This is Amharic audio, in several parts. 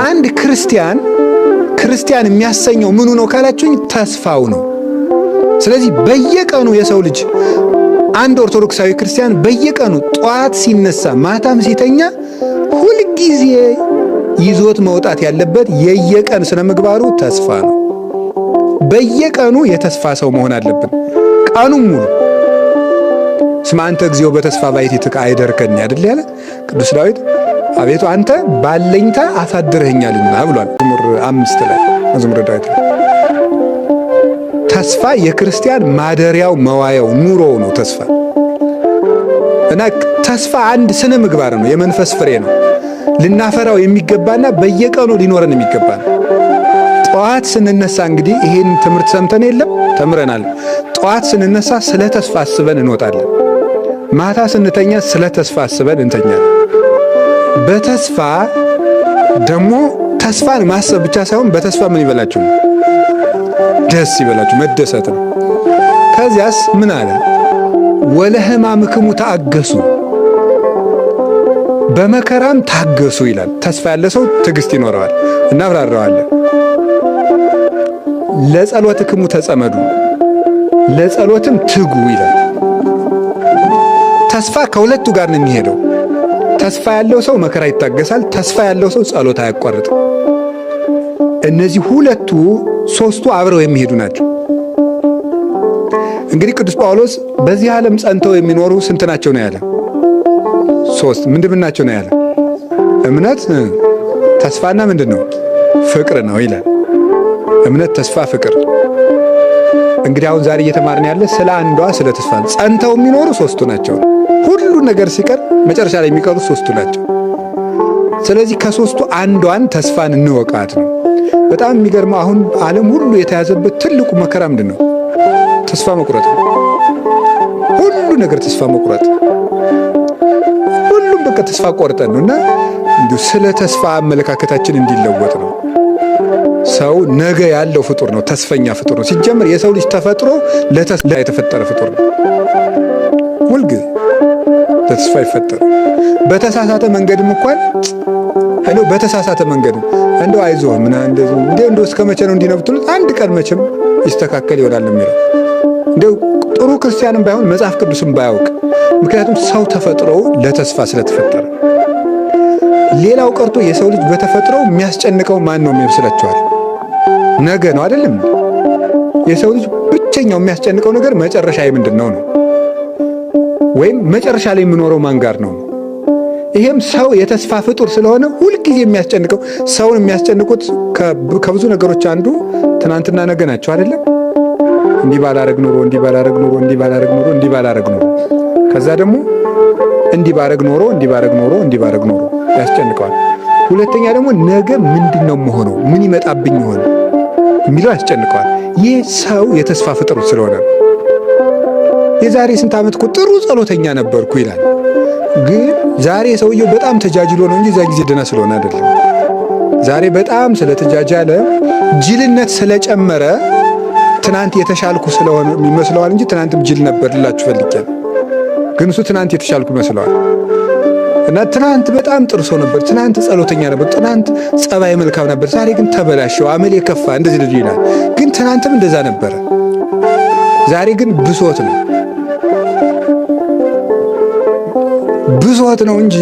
አንድ ክርስቲያን ክርስቲያን የሚያሰኘው ምኑ ነው ካላችሁኝ፣ ተስፋው ነው። ስለዚህ በየቀኑ የሰው ልጅ፣ አንድ ኦርቶዶክሳዊ ክርስቲያን በየቀኑ ጠዋት ሲነሳ ማታም ሲተኛ ሁልጊዜ ይዞት መውጣት ያለበት የየቀን ስነ ምግባሩ ተስፋ ነው። በየቀኑ የተስፋ ሰው መሆን አለብን። ቀኑን ሙሉ እስመ አንተ እግዚኦ በተስፋ ባሕቲትከ አይደርከኒ አይደል ያለ ቅዱስ ዳዊት? አቤቱ አንተ ባለኝታ አሳድረኸኛልና ብሏል። መዝሙር 5 ላይ፣ መዝሙረ ዳዊት ላይ። ተስፋ የክርስቲያን ማደሪያው፣ መዋያው፣ ኑሮው ነው ተስፋ። እና ተስፋ አንድ ስነ ምግባር ነው፣ የመንፈስ ፍሬ ነው። ልናፈራው የሚገባና በየቀኑ ሊኖረን የሚገባ ነው። ጠዋት ስንነሳ እንግዲህ ይሄን ትምህርት ሰምተን የለም፣ ተምረናል። ጠዋት ስንነሳ ስለ ተስፋ አስበን እንወጣለን። ማታ ስንተኛ ስለ ተስፋ አስበን እንተኛለን። በተስፋ ደግሞ ተስፋን ማሰብ ብቻ ሳይሆን በተስፋ ምን ይበላችሁ? ደስ ይበላችሁ፣ መደሰት ነው። ከዚያስ ምን አለ? ወለሕማምክሙ ታገሱ፣ በመከራም ታገሱ ይላል። ተስፋ ያለ ሰው ትዕግስት ይኖረዋል። እናብራራዋለን። ለጸሎትክሙ ተጸመዱ፣ ለጸሎትም ትጉ ይላል። ተስፋ ከሁለቱ ጋር ነው የሚሄደው። ተስፋ ያለው ሰው መከራ ይታገሳል። ተስፋ ያለው ሰው ጸሎት አያቋርጥም። እነዚህ ሁለቱ ሶስቱ አብረው የሚሄዱ ናቸው። እንግዲህ ቅዱስ ጳውሎስ በዚህ ዓለም ጸንተው የሚኖሩ ስንት ናቸው ነው ያለ? ሶስት። ምንድን ናቸው ነው ያለ? እምነት፣ ተስፋና ምንድን ነው? ፍቅር ነው ይላል። እምነት፣ ተስፋ፣ ፍቅር። እንግዲህ አሁን ዛሬ እየተማርን ያለ ስለ አንዷ ስለ ተስፋ። ጸንተው የሚኖሩ ሶስቱ ናቸው። ሁሉ ነገር ሲቀር መጨረሻ ላይ የሚቀሩ ሶስቱ ናቸው። ስለዚህ ከሶስቱ አንዷን ተስፋን እንወቃት ነው። በጣም የሚገርመው አሁን ዓለም ሁሉ የተያዘበት ትልቁ መከራ ምንድን ነው? ተስፋ መቁረጥ ነው። ሁሉ ነገር ተስፋ መቁረጥ፣ ሁሉም በቃ ተስፋ ቆርጠን ነው። እና እንዲሁ ስለ ተስፋ አመለካከታችን እንዲለወጥ ነው። ሰው ነገ ያለው ፍጡር ነው። ተስፈኛ ፍጡር ነው። ሲጀመር የሰው ልጅ ተፈጥሮ ለተስፋ የተፈጠረ ፍጡር ነው። ሁልጊዜ ለተስፋ ይፈጠር። በተሳሳተ መንገድም እንኳን እንደው በተሳሳተ መንገድ እንደው አይዞህ ምና እንደዚህ እንደው እስከ መቼ ነው እንዲህ ነው ብትሉት አንድ ቀን መቼም ይስተካከል ይሆናል የሚለው፣ እንደው ጥሩ ክርስቲያንም ባይሆን፣ መጽሐፍ ቅዱስም ባያውቅ። ምክንያቱም ሰው ተፈጥሮ ለተስፋ ስለተፈጠረ። ሌላው ቀርቶ የሰው ልጅ በተፈጥሮ የሚያስጨንቀው ማን ነው የሚመስላችኋል? ነገ ነው አይደለም? የሰው ልጅ ብቸኛው የሚያስጨንቀው ነገር መጨረሻ ምንድን ነው ነው፣ ወይም መጨረሻ ላይ የምኖረው ማን ጋር ነው። ይሄም ሰው የተስፋ ፍጡር ስለሆነ ሁልጊዜ የሚያስጨንቀው፣ ሰውን የሚያስጨንቁት ከብዙ ነገሮች አንዱ ትናንትና ነገ ናቸው አይደለም? እንዲህ ባላረግ ኖሮ፣ እንዲህ ባላረግ ኖሮ፣ እንዲህ ባላረግ ኖሮ፣ እንዲህ ባላረግ ኖሮ፣ ከዛ ደግሞ እንዲህ ባረግ ኖሮ፣ እንዲህ ባረግ ኖሮ፣ እንዲህ ባረግ ኖሮ ያስጨንቀዋል። ሁለተኛ ደግሞ ነገ ምንድን ነው የምሆነው፣ ምን ይመጣብኝ ይሆን የሚለው ያስጨንቀዋል። ይህ ሰው የተስፋ ፍጡር ስለሆነ ነው። የዛሬ ስንት ዓመት እኮ ጥሩ ጸሎተኛ ነበርኩ ይላል። ግን ዛሬ ሰውየው በጣም ተጃጅሎ ነው እንጂ እዛ ጊዜ ደህና ስለሆነ አይደለም። ዛሬ በጣም ስለተጃጃለ፣ ጅልነት ስለጨመረ ትናንት የተሻልኩ ስለሆነ ይመስለዋል እንጂ ትናንትም ጅል ነበር ልላችሁ ፈልጌ። ግን እሱ ትናንት የተሻልኩ ይመስለዋል። እና ትናንት በጣም ጥሩ ሰው ነበር፣ ትናንት ጸሎተኛ ነበር፣ ትናንት ጸባይ መልካም ነበር። ዛሬ ግን ተበላሸው፣ አመል የከፋ እንደዚህ ልጅ ይላል። ግን ትናንትም እንደዛ ነበረ። ዛሬ ግን ብሶት ነው፣ ብሶት ነው እንጂ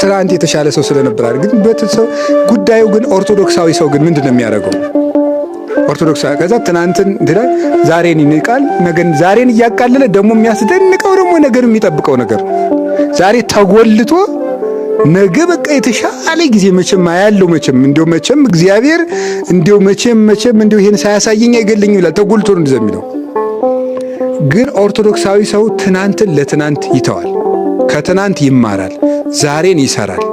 ትናንት የተሻለ ሰው ስለነበር። ግን በተሰው ጉዳዩ ግን ኦርቶዶክሳዊ ሰው ግን ምንድን ነው የሚያደርገው? ኦርቶዶክሳዊ ከዛ ትናንትን ዛሬን ይንቃል፣ ነገን ዛሬን እያቃለለ ደግሞ የሚያስደንቀው ደግሞ ነገን የሚጠብቀው ነገር፣ ዛሬ ተጎልቶ ነገ በቃ የተሻለ ጊዜ መቼም አያለው፣ መቼም እንደው መቼም እግዚአብሔር እንደው መቼም መቼም እንደው ይሄን ሳያሳየኝ አይገለኝም ይላል። ተጎልቶ ነው እንደዚያ የሚለው። ግን ኦርቶዶክሳዊ ሰው ትናንትን ለትናንት ይተዋል። ከትናንት ይማራል፣ ዛሬን ይሰራል፣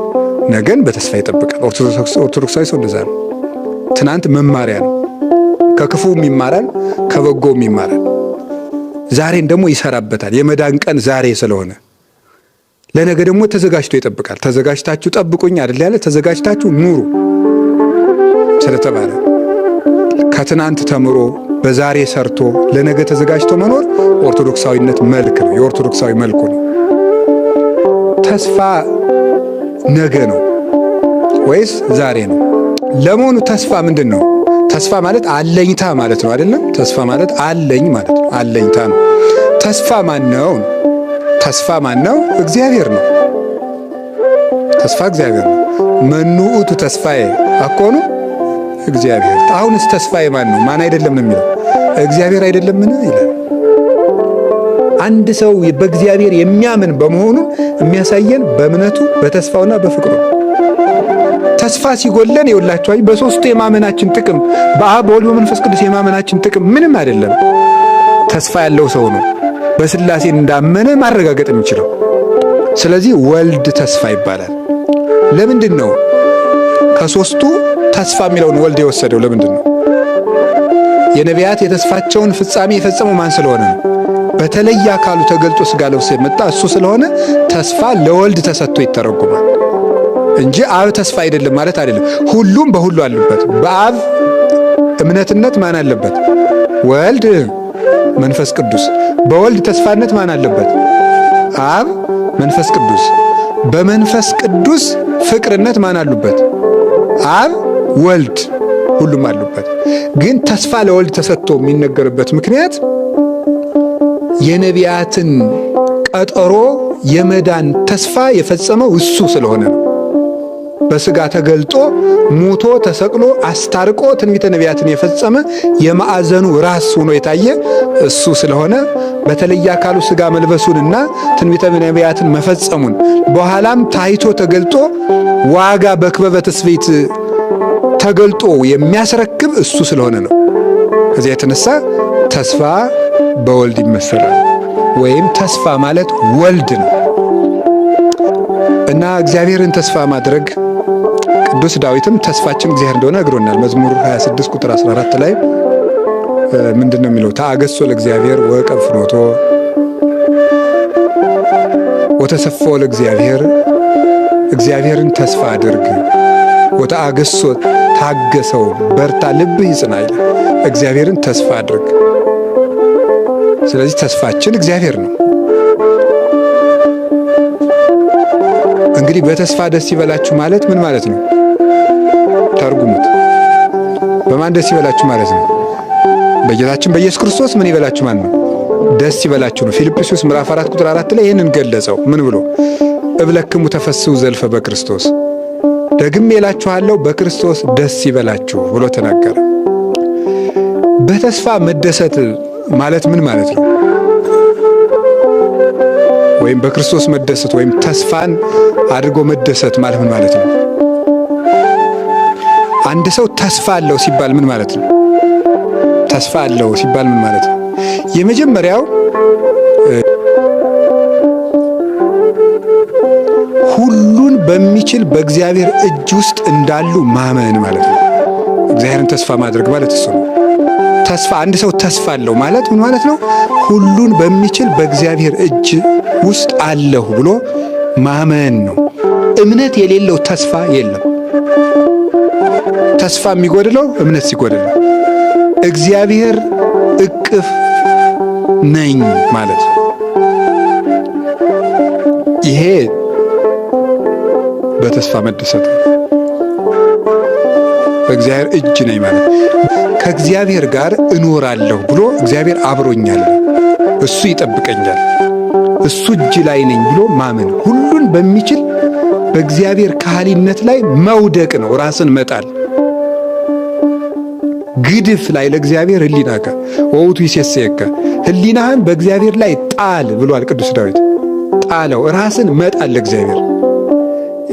ነገን በተስፋ ይጠብቃል። ኦርቶዶክሳዊ ሰው እንደዛ ነው። ትናንት መማሪያ ነው። ከክፉም ይማራል፣ ከበጎም ይማራል። ዛሬን ደግሞ ይሰራበታል። የመዳን ቀን ዛሬ ስለሆነ ለነገ ደግሞ ተዘጋጅቶ ይጠብቃል። ተዘጋጅታችሁ ጠብቁኝ አይደል ያለ? ተዘጋጅታችሁ ኑሩ ስለተባለ ከትናንት ተምሮ በዛሬ ሰርቶ ለነገ ተዘጋጅቶ መኖር ኦርቶዶክሳዊነት መልክ ነው። የኦርቶዶክሳዊ መልኩ ነው። ተስፋ ነገ ነው ወይስ ዛሬ ነው? ለመሆኑ ተስፋ ምንድን ነው? ተስፋ ማለት አለኝታ ማለት ነው አይደለም? ተስፋ ማለት አለኝ ማለት ነው። አለኝታ ነው። ተስፋ ማን ነው? ተስፋ ማን ነው? እግዚአብሔር ነው። ተስፋ እግዚአብሔር ነው። መኑ ውእቱ ተስፋዬ አኮኑ እግዚአብሔር። አሁንስ ተስፋዬ ማን ነው? ማን አይደለም ነው የሚለው? እግዚአብሔር አይደለምን ይላል። አንድ ሰው በእግዚአብሔር የሚያምን በመሆኑ የሚያሳየን በእምነቱ በተስፋውና በፍቅሩ። ተስፋ ሲጎለን ይውላችኋል፣ በሶስቱ የማመናችን ጥቅም፣ በአብ በወልድ በመንፈስ ቅዱስ የማመናችን ጥቅም ምንም አይደለም። ተስፋ ያለው ሰው ነው በስላሴ እንዳመነ ማረጋገጥ የሚችለው። ስለዚህ ወልድ ተስፋ ይባላል። ለምንድን ነው ከሶስቱ ተስፋ የሚለውን ወልድ የወሰደው? ለምንድን ነው? የነቢያት የተስፋቸውን ፍጻሜ የፈጸመው ማን ስለሆነ ነው? በተለየ አካሉ ተገልጦ ስጋ ለብሶ የመጣ እሱ ስለሆነ ተስፋ ለወልድ ተሰጥቶ ይተረጉማል እንጂ አብ ተስፋ አይደለም ማለት አይደለም። ሁሉም በሁሉ አሉበት። በአብ እምነትነት ማን አለበት? ወልድ መንፈስ ቅዱስ። በወልድ ተስፋነት ማን አለበት? አብ መንፈስ ቅዱስ። በመንፈስ ቅዱስ ፍቅርነት ማን አሉበት? አብ ወልድ፣ ሁሉም አሉበት። ግን ተስፋ ለወልድ ተሰጥቶ የሚነገርበት ምክንያት የነቢያትን ቀጠሮ የመዳን ተስፋ የፈጸመው እሱ ስለሆነ ነው። በስጋ ተገልጦ ሙቶ ተሰቅሎ አስታርቆ ትንቢተ ነቢያትን የፈጸመ የማዕዘኑ ራስ ሆኖ የታየ እሱ ስለሆነ በተለየ አካሉ ስጋ መልበሱንና ትንቢተ ነቢያትን መፈጸሙን በኋላም ታይቶ ተገልጦ ዋጋ በክበበ ትስብእት ተገልጦ የሚያስረክብ እሱ ስለሆነ ነው። ከዚያ የተነሳ ተስፋ በወልድ ይመሰላል፣ ወይም ተስፋ ማለት ወልድ ነው እና እግዚአብሔርን ተስፋ ማድረግ፣ ቅዱስ ዳዊትም ተስፋችን እግዚአብሔር እንደሆነ ነግሮናል። መዝሙር 26 ቁጥር 14 ላይ ምንድን ነው የሚለው? ተአገሶ ለእግዚአብሔር ወዕቀብ ፍኖቶ ወተሰፎ ለእግዚአብሔር፣ እግዚአብሔርን ተስፋ አድርግ፣ ወተአገሶ ታገሰው፣ በርታ፣ ልብህ ይጽና ይላል። እግዚአብሔርን ተስፋ አድርግ። ስለዚህ ተስፋችን እግዚአብሔር ነው። እንግዲህ በተስፋ ደስ ይበላችሁ ማለት ምን ማለት ነው? ተርጉሙት። በማን ደስ ይበላችሁ ማለት ነው? በጌታችን በኢየሱስ ክርስቶስ ምን ይበላችሁ ማለት ነው? ደስ ይበላችሁ ነው። ፊልጵስዩስ ምዕራፍ 4 ቁጥር 4 ላይ ይህንን ገለጸው። ምን ብሎ? እብለክሙ ተፈስሑ ዘልፈ በክርስቶስ፣ ደግሜ እላችኋለሁ በክርስቶስ ደስ ይበላችሁ ብሎ ተናገረ። በተስፋ መደሰት ማለት ምን ማለት ነው? ወይም በክርስቶስ መደሰት ወይም ተስፋን አድርጎ መደሰት ማለት ምን ማለት ነው? አንድ ሰው ተስፋ አለው ሲባል ምን ማለት ነው? ተስፋ አለው ሲባል ምን ማለት ነው? የመጀመሪያው ሁሉን በሚችል በእግዚአብሔር እጅ ውስጥ እንዳሉ ማመን ማለት ነው። እግዚአብሔርን ተስፋ ማድረግ ማለት እሱ ነው። ተስፋ፣ አንድ ሰው ተስፋ አለው ማለት ምን ማለት ነው? ሁሉን በሚችል በእግዚአብሔር እጅ ውስጥ አለሁ ብሎ ማመን ነው። እምነት የሌለው ተስፋ የለም። ተስፋ የሚጎድለው እምነት ሲጎድል ነው። እግዚአብሔር እቅፍ ነኝ ማለት ነው። ይሄ በተስፋ መደሰት ነው። በእግዚአብሔር እጅ ነኝ ማለት፣ ከእግዚአብሔር ጋር እኖራለሁ ብሎ፣ እግዚአብሔር አብሮኛል፣ እሱ ይጠብቀኛል፣ እሱ እጅ ላይ ነኝ ብሎ ማመን ሁሉን በሚችል በእግዚአብሔር ካህሊነት ላይ መውደቅ ነው፣ ራስን መጣል። ግድፍ ላይ ለእግዚአብሔር ህሊናከ ወውቱ ይሴሰየከ፣ ህሊናህን በእግዚአብሔር ላይ ጣል ብሏል ቅዱስ ዳዊት። ጣለው፣ ራስን መጣል ለእግዚአብሔር፣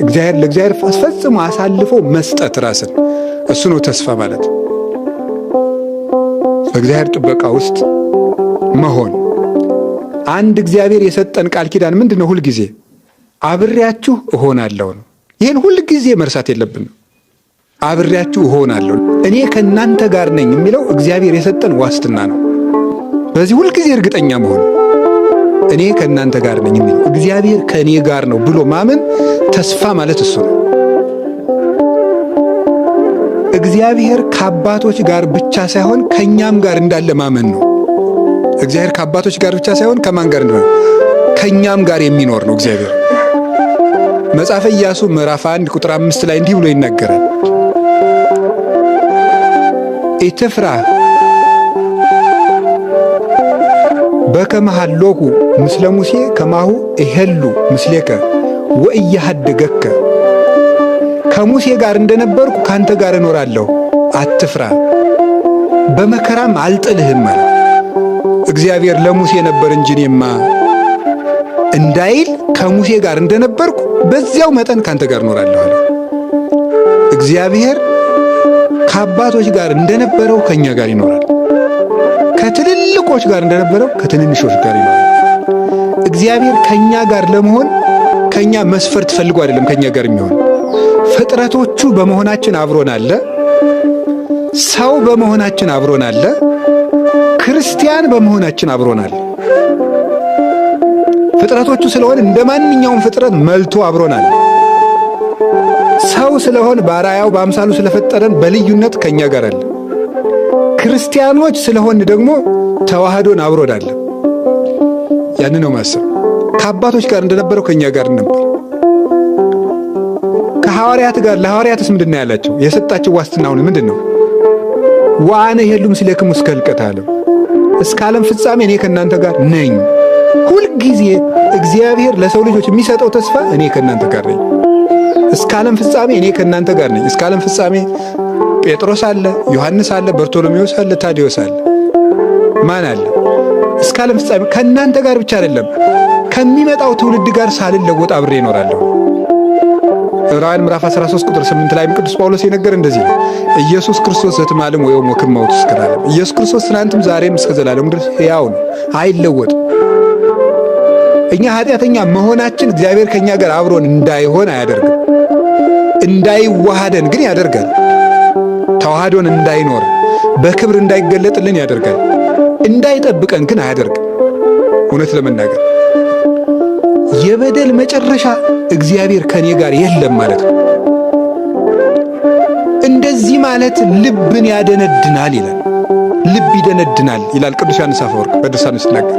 እግዚአብሔር ለእግዚአብሔር አስፈጽሞ አሳልፎ መስጠት ራስን፣ እሱ ነው ተስፋ ማለት። በእግዚአብሔር ጥበቃ ውስጥ መሆን። አንድ እግዚአብሔር የሰጠን ቃል ኪዳን ምንድን ነው? ሁልጊዜ አብሬያችሁ እሆናለሁ ነው። ይህን ሁልጊዜ መርሳት የለብንም። አብሬያችሁ እሆናለሁ፣ እኔ ከእናንተ ጋር ነኝ የሚለው እግዚአብሔር የሰጠን ዋስትና ነው። በዚህ ሁልጊዜ እርግጠኛ መሆን፣ እኔ ከእናንተ ጋር ነኝ የሚለው እግዚአብሔር ከእኔ ጋር ነው ብሎ ማመን ተስፋ ማለት እሱ ነው። እግዚአብሔር ከአባቶች ጋር ብቻ ሳይሆን ከእኛም ጋር እንዳለ ማመን ነው። እግዚአብሔር ከአባቶች ጋር ብቻ ሳይሆን ከማን ጋር እንደሆነ፣ ከእኛም ጋር የሚኖር ነው እግዚአብሔር። መጽሐፈ ኢያሱ ምዕራፍ 1 ቁጥር 5 ላይ እንዲህ ብሎ ይናገራል። ኢትፍራህ በከመ ሀሎኩ ምስለ ሙሴ ከማሁ እሄሉ ምስሌከ ወኢያሃድገከ። ከሙሴ ጋር እንደነበርኩ ካንተ ጋር እኖራለሁ፣ አትፍራ፣ በመከራም አልጥልህም ማለት። እግዚአብሔር ለሙሴ ነበር እንጂ እኔማ እንዳይል ከሙሴ ጋር እንደነበርኩ በዚያው መጠን ካንተ ጋር እኖራለሁ አለ። እግዚአብሔር ከአባቶች ጋር እንደነበረው ከኛ ጋር ይኖራል። ከትልልቆች ጋር እንደነበረው ከትንንሾች ጋር ይኖራል። እግዚአብሔር ከኛ ጋር ለመሆን ከኛ መስፈርት ፈልጎ አይደለም ከኛ ጋር የሚሆን። ፍጥረቶቹ በመሆናችን አብሮን አለ። ሰው በመሆናችን አብሮን አለ። ክርስቲያን በመሆናችን አብሮን አለ። ፍጥረቶቹ ስለሆን እንደ ማንኛውም ፍጥረት መልቶ አብሮናል። ሰው ስለሆን በአርአያው በአምሳሉ ስለፈጠረን በልዩነት ከኛ ጋር አለ። ክርስቲያኖች ስለሆን ደግሞ ተዋህዶን አብሮን አለ። ያን ነው ማሰብ። ከአባቶች ጋር እንደነበረው ከኛ ጋር ነበር። ከሐዋርያት ጋር ለሐዋርያትስ ምንድን ነው ያላቸው? የሰጣቸው ዋስትናውን ምንድን ነው? ወአነ እሄሉ ምስሌክሙ እስከ ኅልቀተ ዓለም፣ እስከ ዓለም ፍጻሜ እኔ ከእናንተ ጋር ነኝ። ሁልጊዜ እግዚአብሔር ለሰው ልጆች የሚሰጠው ተስፋ እኔ ከእናንተ ጋር ነኝ፣ እስከ ዓለም ፍጻሜ እኔ ከእናንተ ጋር ነኝ። እስከ ዓለም ፍጻሜ ጴጥሮስ አለ፣ ዮሐንስ አለ፣ በርቶሎሜዎስ አለ፣ ታዲዮስ አለ፣ ማን አለ? እስከ ዓለም ፍጻሜ ከእናንተ ጋር ብቻ አይደለም፣ ከሚመጣው ትውልድ ጋር ሳልለወጥ አብሬ እኖራለሁ። ዕብራውያን ምዕራፍ 13 ቁጥር 8 ላይም ቅዱስ ጳውሎስ የነገር እንደዚህ ነው። ኢየሱስ ክርስቶስ ዘትማልም ወዮም ወክመውት እስከ ዘላለም። ኢየሱስ ክርስቶስ ትናንትም ዛሬም እስከ ዘላለሙ ድረስ ሕያው ነው፣ አይለወጥም። እኛ ኃጢአተኛ መሆናችን እግዚአብሔር ከኛ ጋር አብሮን እንዳይሆን አያደርግም። እንዳይዋሃደን ግን ያደርጋል። ተዋህዶን እንዳይኖር በክብር እንዳይገለጥልን ያደርጋል። እንዳይጠብቀን ግን አያደርግም። እውነት ለመናገር የበደል መጨረሻ እግዚአብሔር ከኔ ጋር የለም ማለት ነው። እንደዚህ ማለት ልብን ያደነድናል ይላል። ልብ ይደነድናል ይላል ቅዱስ ዮሐንስ አፈወርቅ በድርሳኑ ሲናገር፣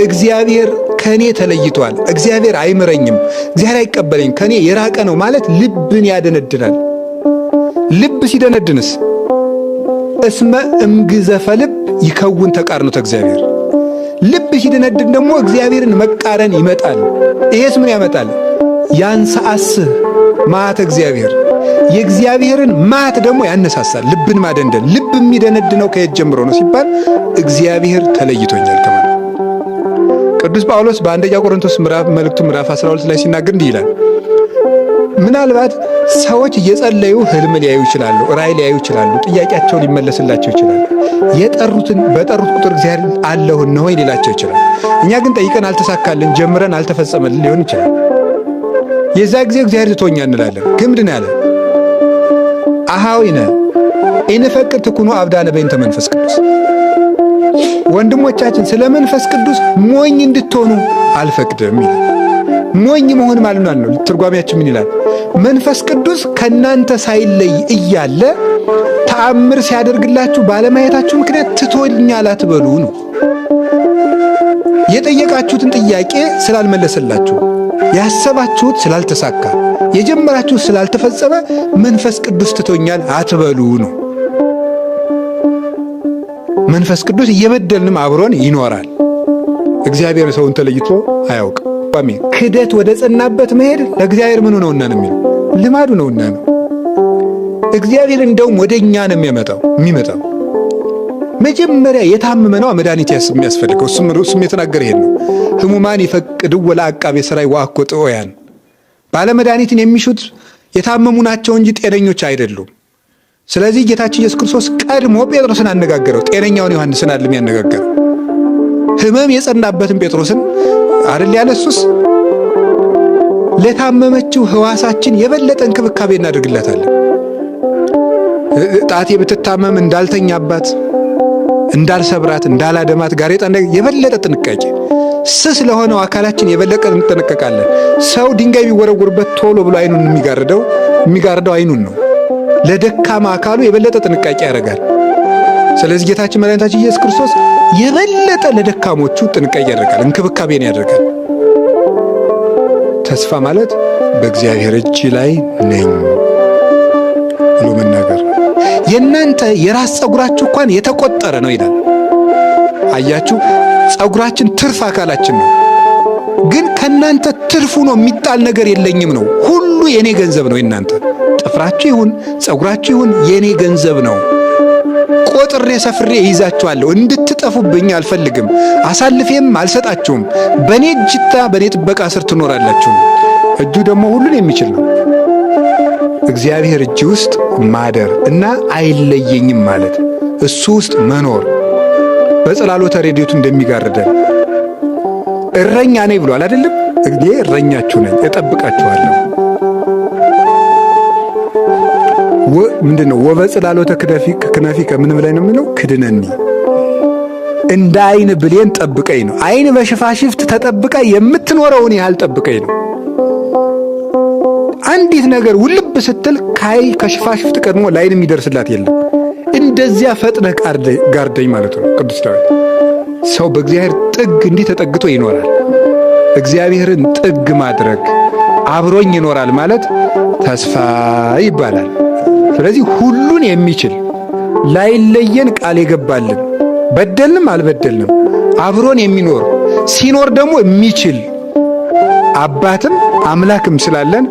እግዚአብሔር ከኔ ተለይቷል፣ እግዚአብሔር አይምረኝም፣ እግዚአብሔር አይቀበለኝም፣ ከኔ የራቀ ነው ማለት ልብን ያደነድናል። ልብ ሲደነድንስ እስመ እምግዘፈ ልብ ይከውን ተቃርኖተ እግዚአብሔር። ልብ ሲደነድን ደግሞ እግዚአብሔርን መቃረን ይመጣል። ይሄስ ምን ያመጣል? ያንሰአስህ መዓተ እግዚአብሔር፣ የእግዚአብሔርን መዓት ደግሞ ያነሳሳል። ልብን ማደንደን። ልብ የሚደነድነው ከየት ጀምሮ ነው ሲባል እግዚአብሔር ተለይቶኛል ከማለት። ቅዱስ ጳውሎስ በአንደኛ ቆሮንቶስ ምዕራፍ መልእክቱ ምዕራፍ 12 ላይ ሲናገር እንዲህ ይላል። ምናልባት ሰዎች እየጸለዩ ህልም ሊያዩ ይችላሉ፣ ራእይ ሊያዩ ይችላሉ፣ ጥያቄያቸው ሊመለስላቸው ይችላል። የጠሩትን በጠሩት ቁጥር እግዚአብሔር አለሁ እነሆኝ ሊላቸው ይችላል። እኛ ግን ጠይቀን አልተሳካልን፣ ጀምረን አልተፈጸመልን ሊሆን ይችላል። የዛ ጊዜ እግዚአብሔር ትቶኛ እንላለን። ግን ምንድን ያለ አሃዊነ ኢንፈቅድ ትኩኑ አብዳነ በእንተ መንፈስ ቅዱስ። ወንድሞቻችን ስለ መንፈስ ቅዱስ ሞኝ እንድትሆኑ አልፈቅድም ይላል። ሞኝ መሆን ማለት ነው። ትርጓሜያችን ምን ይላል? መንፈስ ቅዱስ ከእናንተ ሳይለይ እያለ ተአምር ሲያደርግላችሁ ባለማየታችሁ ምክንያት ትቶኛል አትበሉ ነው። የጠየቃችሁትን ጥያቄ ስላልመለሰላችሁ፣ ያሰባችሁት ስላልተሳካ፣ የጀመራችሁት ስላልተፈጸመ መንፈስ ቅዱስ ትቶኛል አትበሉ ነው። መንፈስ ቅዱስ እየበደልንም አብሮን ይኖራል። እግዚአብሔር ሰውን ተለይቶ አያውቅም። ክደት ወደ ጸናበት መሄድ ለእግዚአብሔር ምኑ ነውና ነው የሚለው ልማዱ ነውና ነው። እግዚአብሔር እንደውም ወደ እኛ ነው የሚመጣው። መጀመሪያ የታመመ ነው መድኃኒት የሚያስፈልገው። እሱም የተናገረ ይሄን ነው። ሕሙማን ይፈቅድዎ ለዐቃቤ ሥራይ ወአኮ ጥዑያን፣ ባለመድኃኒትን የሚሹት የታመሙ ናቸው እንጂ ጤነኞች አይደሉም። ስለዚህ ጌታችን ኢየሱስ ክርስቶስ ቀድሞ ጴጥሮስን አነጋገረው። ጤነኛውን ዮሐንስን አይደለም ያነጋገረው። ሕመም የጸናበትን ጴጥሮስን አይደል ያለ። እሱስ ለታመመችው ሕዋሳችን የበለጠ እንክብካቤ እናደርግላታለን። ጣቴ ብትታመም እንዳልተኛባት፣ እንዳልሰብራት፣ እንዳላደማት ጋሬጣ የበለጠ ጥንቃቄ፣ ስስ ለሆነው አካላችን የበለጠ እንጠነቀቃለን። ሰው ድንጋይ ቢወረውርበት ቶሎ ብሎ አይኑን የሚጋርደው አይኑን ነው። ለደካማ አካሉ የበለጠ ጥንቃቄ ያደርጋል። ስለዚህ ጌታችን መድኃኒታችን ኢየሱስ ክርስቶስ የበለጠ ለደካሞቹ ጥንቃቄ ያደርጋል፣ እንክብካቤን ያደርጋል። ተስፋ ማለት በእግዚአብሔር እጅ ላይ ነኝ ብሎ መናገር። የእናንተ የራስ ፀጉራችሁ እንኳን የተቆጠረ ነው ይላል። አያችሁ፣ ፀጉራችን ትርፍ አካላችን ነው። ግን ከእናንተ ትርፍ ሆኖ የሚጣል ነገር የለኝም ነው። ሁሉ የኔ ገንዘብ ነው። የእናንተ ጥፍራችሁ ይሁን ፀጉራችሁ ይሁን የኔ ገንዘብ ነው። ቆጥሬ ሰፍሬ ይይዛችኋለሁ። እንድትጠፉብኝ አልፈልግም። አሳልፌም አልሰጣችሁም። በእኔ እጅታ በእኔ ጥበቃ ስር ትኖራላችሁ። እጁ ደግሞ ሁሉን የሚችል ነው። እግዚአብሔር እጅ ውስጥ ማደር እና አይለየኝም ማለት እሱ ውስጥ መኖር በጽላሎተ ረድኤቱ እንደሚጋርደን እረኛ ነኝ ብሏል አይደለም? እኔ እረኛችሁ ነኝ እጠብቃችኋለሁ። ምንድን ነው ወበጽላሎተ ክነፊከ ምን ብላይ ነው የሚለው? ክድነኒ እንደ አይን ብሌን ጠብቀኝ ነው። አይን በሽፋሽፍት ተጠብቃ የምትኖረውን ያህል ጠብቀኝ ነው። አንዲት ነገር ውልብ ስትል ካይ ከሽፋሽፍት ቀድሞ ላይን የሚደርስላት የለም። እንደዚያ ፈጥነህ ጋርደኝ ማለት ነው ቅዱስ ዳዊት። ሰው በእግዚአብሔር ጥግ እንዲህ ተጠግቶ ይኖራል። እግዚአብሔርን ጥግ ማድረግ አብሮኝ ይኖራል ማለት ተስፋ ይባላል። ስለዚህ ሁሉን የሚችል ላይለየን ቃል የገባልን በደልንም አልበደልንም አብሮን የሚኖር ሲኖር ደግሞ የሚችል አባትም አምላክም ስላለን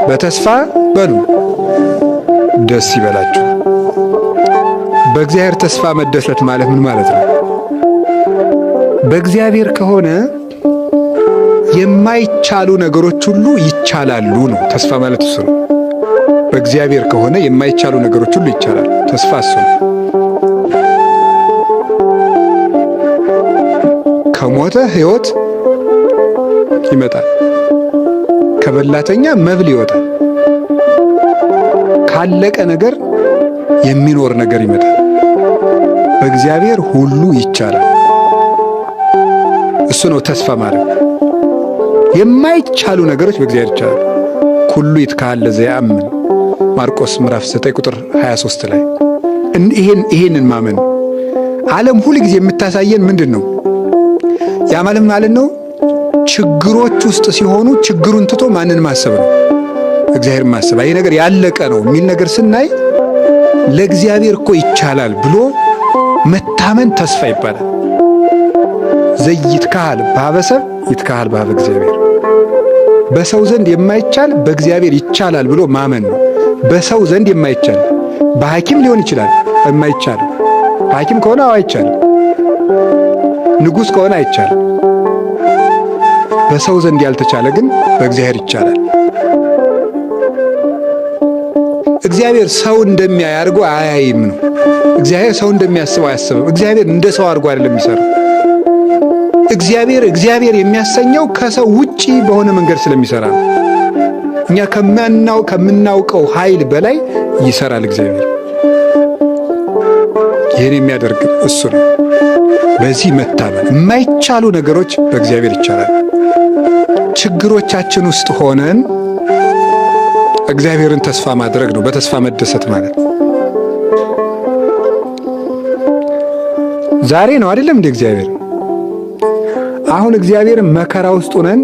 በተስፋ በሉ ደስ ይበላችሁ። በእግዚአብሔር ተስፋ መደሰት ማለት ምን ማለት ነው? በእግዚአብሔር ከሆነ የማይቻሉ ነገሮች ሁሉ ይቻላሉ ነው። ተስፋ ማለት እሱ ነው። በእግዚአብሔር ከሆነ የማይቻሉ ነገሮች ሁሉ ይቻላሉ። ተስፋ እሱ ነው። ከሞተ ሕይወት ይመጣል። ከበላተኛ መብል ይወጣል። ካለቀ ነገር የሚኖር ነገር ይመጣል። በእግዚአብሔር ሁሉ ይቻላል። እሱ ነው ተስፋ ማለት። የማይቻሉ ነገሮች በእግዚአብሔር ይቻላሉ። ኩሉ ይትካሃል ለዘያምን ማርቆስ ምዕራፍ 9 ቁጥር 23 ላይ ይሄንን ማመን ዓለም ሁል ጊዜ የምታሳየን ምንድን ነው? ያ ማለት ማለት ነው ችግሮች ውስጥ ሲሆኑ ችግሩን ትቶ ማንን ማሰብ ነው? እግዚአብሔር ማሰብ። ይሄ ነገር ያለቀ ነው የሚል ነገር ስናይ ለእግዚአብሔር እኮ ይቻላል ብሎ መታመን ተስፋ ይባላል። ዘይትካሃል በኀበ ሰብእ ይትካሃል በኀበ እግዚአብሔር። በሰው ዘንድ የማይቻል በእግዚአብሔር ይቻላል ብሎ ማመን ነው። በሰው ዘንድ የማይቻል በሐኪም ሊሆን ይችላል የማይቻል። በሐኪም ከሆነ አዎ አይቻልም። ንጉሥ ከሆነ አይቻልም። በሰው ዘንድ ያልተቻለ ግን በእግዚአብሔር ይቻላል። እግዚአብሔር ሰው እንደሚያይ አድርጎ አያይም ነው። እግዚአብሔር ሰው እንደሚያስበው አያስብም። እግዚአብሔር እንደ ሰው አድርጎ አይደለም የሚሰራው። እግዚአብሔር እግዚአብሔር የሚያሰኘው ከሰው ውጪ በሆነ መንገድ ስለሚሰራ ነው። እኛ ከምናውቀው ኃይል በላይ ይሰራል እግዚአብሔር። ይህን የሚያደርግ እሱ ነው። በዚህ መታመን የማይቻሉ ነገሮች በእግዚአብሔር ይቻላል። ችግሮቻችን ውስጥ ሆነን እግዚአብሔርን ተስፋ ማድረግ ነው በተስፋ መደሰት ማለት። ዛሬ ነው አይደለም እንደ እግዚአብሔር አሁን እግዚአብሔርን መከራ ውስጥ ሆነን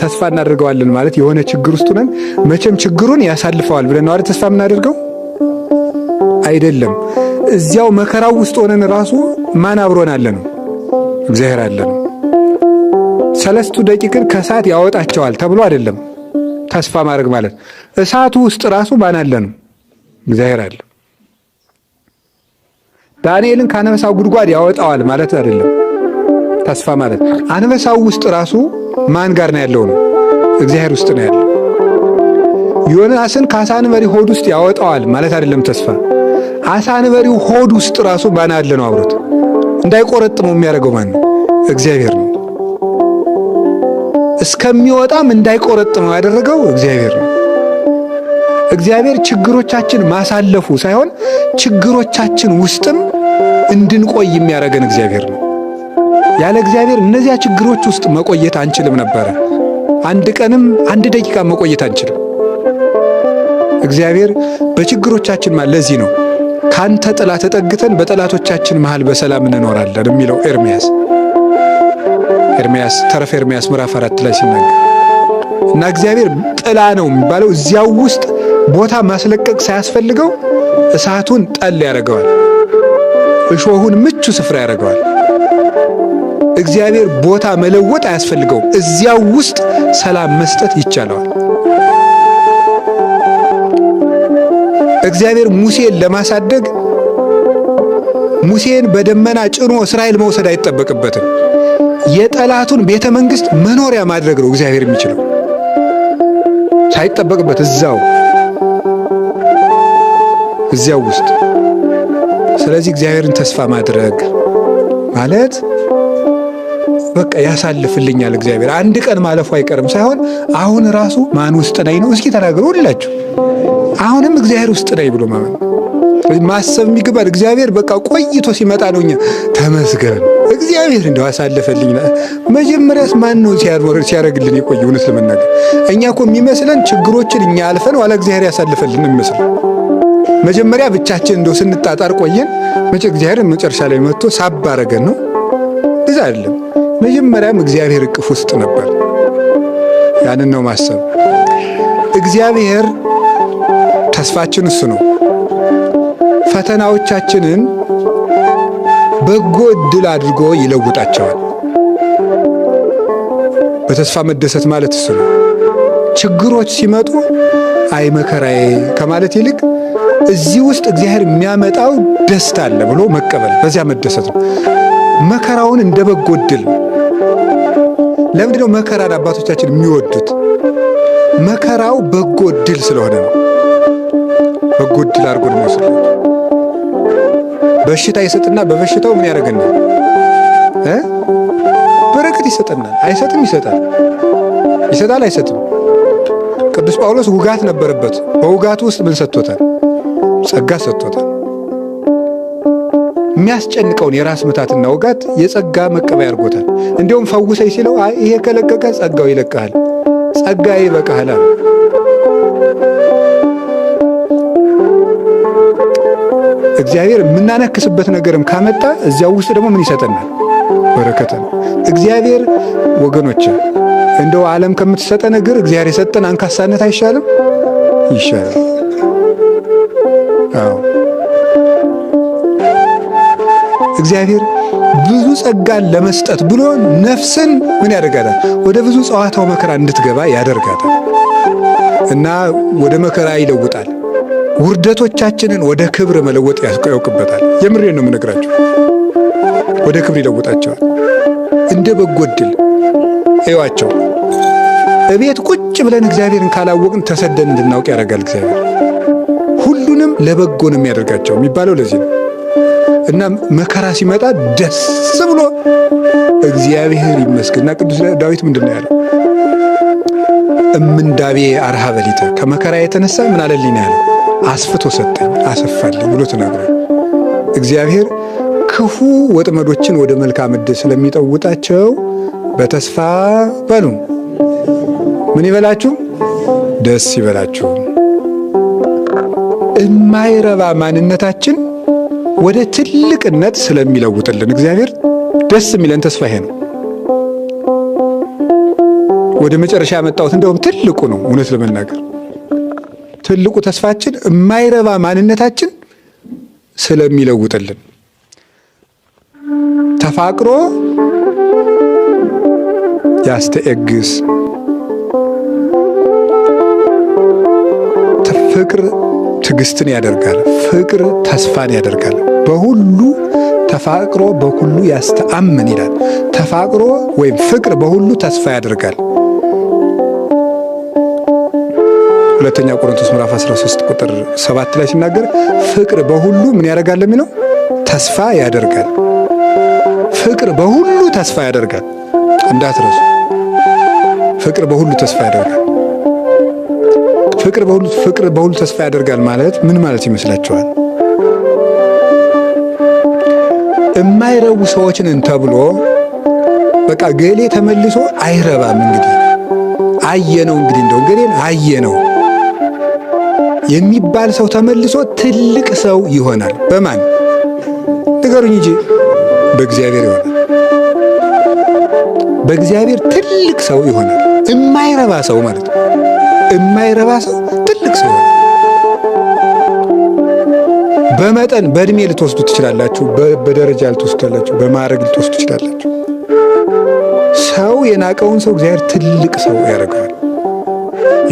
ተስፋ እናደርገዋለን ማለት የሆነ ችግር ውስጥ ሆነን መቼም ችግሩን ያሳልፈዋል ብለን ነው አይደል ተስፋ የምናደርገው? አይደለም። እዚያው መከራው ውስጥ ሆነን ራሱ ማን አብሮን አለ ነው? እግዚአብሔር አለ ነው። ሰለስቱ ደቂቅን ከእሳት ያወጣቸዋል ተብሎ አይደለም ተስፋ ማድረግ ማለት። እሳቱ ውስጥ ራሱ ማን አለ ነው? እግዚአብሔር አለ። ዳንኤልን ከአንበሳው ጉድጓድ ያወጣዋል ማለት አይደለም ተስፋ ማለት። አንበሳው ውስጥ ራሱ ማን ጋር ነው ያለው ነው? እግዚአብሔር ውስጥ ነው ያለው። ዮናስን ከአሳ አንበሪ ሆድ ውስጥ ያወጣዋል ማለት አይደለም ተስፋ። አሳ አንበሪው ሆድ ውስጥ ራሱ ማን አለ ነው አብሮት እንዳይቆረጥመው የሚያደርገው ማን ነው? እግዚአብሔር ነው። እስከሚወጣም እንዳይቆረጥመው ያደረገው እግዚአብሔር ነው። እግዚአብሔር ችግሮቻችን ማሳለፉ ሳይሆን ችግሮቻችን ውስጥም እንድንቆይ የሚያደርገን እግዚአብሔር ነው። ያለ እግዚአብሔር እነዚያ ችግሮች ውስጥ መቆየት አንችልም ነበረ። አንድ ቀንም አንድ ደቂቃ መቆየት አንችልም። እግዚአብሔር በችግሮቻችን ማለት ለዚህ ነው ካንተ ጥላ ተጠግተን በጠላቶቻችን መሃል በሰላም እንኖራለን የሚለው ኤርምያስ ተረፈ ኤርምያስ ምዕራፍ 4 ላይ ሲናገር እና እግዚአብሔር ጥላ ነው የሚባለው እዚያው ውስጥ ቦታ ማስለቀቅ ሳያስፈልገው እሳቱን ጠል ያደርገዋል፣ እሾሁን ምቹ ስፍራ ያደርገዋል። እግዚአብሔር ቦታ መለወጥ አያስፈልገውም። እዚያው ውስጥ ሰላም መስጠት ይቻለዋል። እግዚአብሔር ሙሴን ለማሳደግ ሙሴን በደመና ጭኖ እስራኤል መውሰድ አይጠበቅበትም። የጠላቱን ቤተ መንግስት መኖሪያ ማድረግ ነው እግዚአብሔር የሚችለው ሳይጠበቅበት እዛው እዚያው ውስጥ። ስለዚህ እግዚአብሔርን ተስፋ ማድረግ ማለት በቃ ያሳልፍልኛል እግዚአብሔር አንድ ቀን ማለፉ አይቀርም ሳይሆን አሁን ራሱ ማን ውስጥ ነኝ ነው። እስኪ ተናገሩ ሁላችሁ። አሁንም እግዚአብሔር ውስጥ ነኝ ብሎ ማመን ማሰብ የሚገባል። እግዚአብሔር በቃ ቆይቶ ሲመጣ ነው እኛ ተመስገን እግዚአብሔር እንደው አሳለፈልኝ። መጀመሪያስ ማን ነው ሲያደርግልን የቆየ? እውነት ለመናገር እኛ እኮ የሚመስለን ችግሮችን እኛ አልፈን ኋላ እግዚአብሔር ያሳልፈልን የሚመስለን። መጀመሪያ ብቻችን እንደው ስንጣጣር ቆየን። መቼ እግዚአብሔር መጨረሻ ላይ መጥቶ ሳብ አረገን ነው። እዛ አይደለም። መጀመሪያም እግዚአብሔር እቅፍ ውስጥ ነበር። ያንን ነው ማሰብ። እግዚአብሔር ተስፋችን እሱ ነው። ፈተናዎቻችንን በጎ እድል አድርጎ ይለውጣቸዋል። በተስፋ መደሰት ማለት እሱ ነው። ችግሮች ሲመጡ አይ መከራዬ ከማለት ይልቅ እዚህ ውስጥ እግዚአብሔር የሚያመጣው ደስታ አለ ብሎ መቀበል፣ በዚያ መደሰት ነው። መከራውን እንደ በጎ እድል። ለምንድን ነው መከራን አባቶቻችን የሚወዱት? መከራው በጎ እድል ስለሆነ ነው። በጎ እድል አድርጎ ነው የሚወስዱት። በሽታ ይሰጥና በበሽታው ምን ያደርገናል? በረከት ይሰጠናል። አይሰጥም? ይሰጣል። ይሰጣል። አይሰጥም? ቅዱስ ጳውሎስ ውጋት ነበረበት። በውጋቱ ውስጥ ምን ሰጥቶታል? ጸጋ ሰጥቶታል። የሚያስጨንቀውን የራስ ምታትና ውጋት የጸጋ መቀበያ አድርጎታል። እንዲሁም ፈውሰኝ ሲለው አይ ይሄ ከለቀቀ ጸጋው ይለቅሃል፣ ጸጋ ይበቃሃል አለ። እግዚአብሔር የምናነክስበት ነገርም ካመጣ እዚያው ውስጥ ደግሞ ምን ይሰጠናል? በረከት ነው። እግዚአብሔር ወገኖች፣ እንደው ዓለም ከምትሰጠን እግር እግዚአብሔር የሰጠን አንካሳነት አይሻልም? ይሻላል። አዎ እግዚአብሔር ብዙ ጸጋን ለመስጠት ብሎ ነፍስን ምን ያደርጋታል? ወደ ብዙ ጸዋታው መከራ እንድትገባ ያደርጋታል እና ወደ መከራ ይለውጣል። ውርደቶቻችንን ወደ ክብር መለወጥ ያውቅበታል። የምሬን ነው የምነግራቸው። ወደ ክብር ይለውጣቸዋል። እንደ በጎ ዕድል እዩዋቸው። እቤት ቁጭ ብለን እግዚአብሔርን ካላወቅን ተሰደን እንድናውቅ ያደርጋል። እግዚአብሔር ሁሉንም ለበጎ ነው የሚያደርጋቸው የሚባለው ለዚህ ነው። እና መከራ ሲመጣ ደስ ብሎ እግዚአብሔር ይመስገን። እና ቅዱስ ዳዊት ምንድን ነው ያለው? እምንዳቤ አርሃበ ሊተ፣ ከመከራ የተነሳ ምን አለልኝ ነው ያለው? አስፍቶ ሰጠኝ፣ አሰፋልኝ ብሎ ተናግሯል። እግዚአብሔር ክፉ ወጥመዶችን ወደ መልካም ዕድል ስለሚጠውጣቸው በተስፋ በሉ። ምን ይበላችሁ? ደስ ይበላችሁ። የማይረባ ማንነታችን ወደ ትልቅነት ስለሚለውጥልን እግዚአብሔር ደስ የሚለን ተስፋ ይሄ ነው። ወደ መጨረሻ ያመጣሁት እንደውም ትልቁ ነው። እውነት ለመናገር ትልቁ ተስፋችን የማይረባ ማንነታችን ስለሚለውጥልን ተፋቅሮ ያስተኤግስ ፍቅር ትዕግስትን ያደርጋል። ፍቅር ተስፋን ያደርጋል። በሁሉ ተፋቅሮ በሁሉ ያስተአምን ይላል። ተፋቅሮ ወይም ፍቅር በሁሉ ተስፋ ያደርጋል። ሁለተኛ ቆሮንቶስ ምዕራፍ 13 ቁጥር 7 ላይ ሲናገር ፍቅር በሁሉ ምን ያደርጋል የሚለው ተስፋ ያደርጋል። ፍቅር በሁሉ ተስፋ ያደርጋል። እንዳትረሱ። ፍቅር በሁሉ ተስፋ ያደርጋል። ፍቅር በሁሉ ተስፋ ያደርጋል ማለት ምን ማለት ይመስላችኋል? የማይረቡ ሰዎችን ተብሎ በቃ ገሌ ተመልሶ አይረባም፣ እንግዲህ አየነው፣ እንግዲህ እንደው ገሌን አየነው የሚባል ሰው ተመልሶ ትልቅ ሰው ይሆናል። በማን ንገሩኝ እንጂ በእግዚአብሔር ይሆናል። በእግዚአብሔር ትልቅ ሰው ይሆናል። የማይረባ ሰው ማለት ነው። የማይረባ ሰው ትልቅ ሰው ይሆናል። በመጠን በእድሜ ልትወስዱ ትችላላችሁ፣ በደረጃ ልትወስዱ ትችላላችሁ፣ በማዕረግ ልትወስዱ ትችላላችሁ። ሰው የናቀውን ሰው እግዚአብሔር ትልቅ ሰው ያደርገዋል።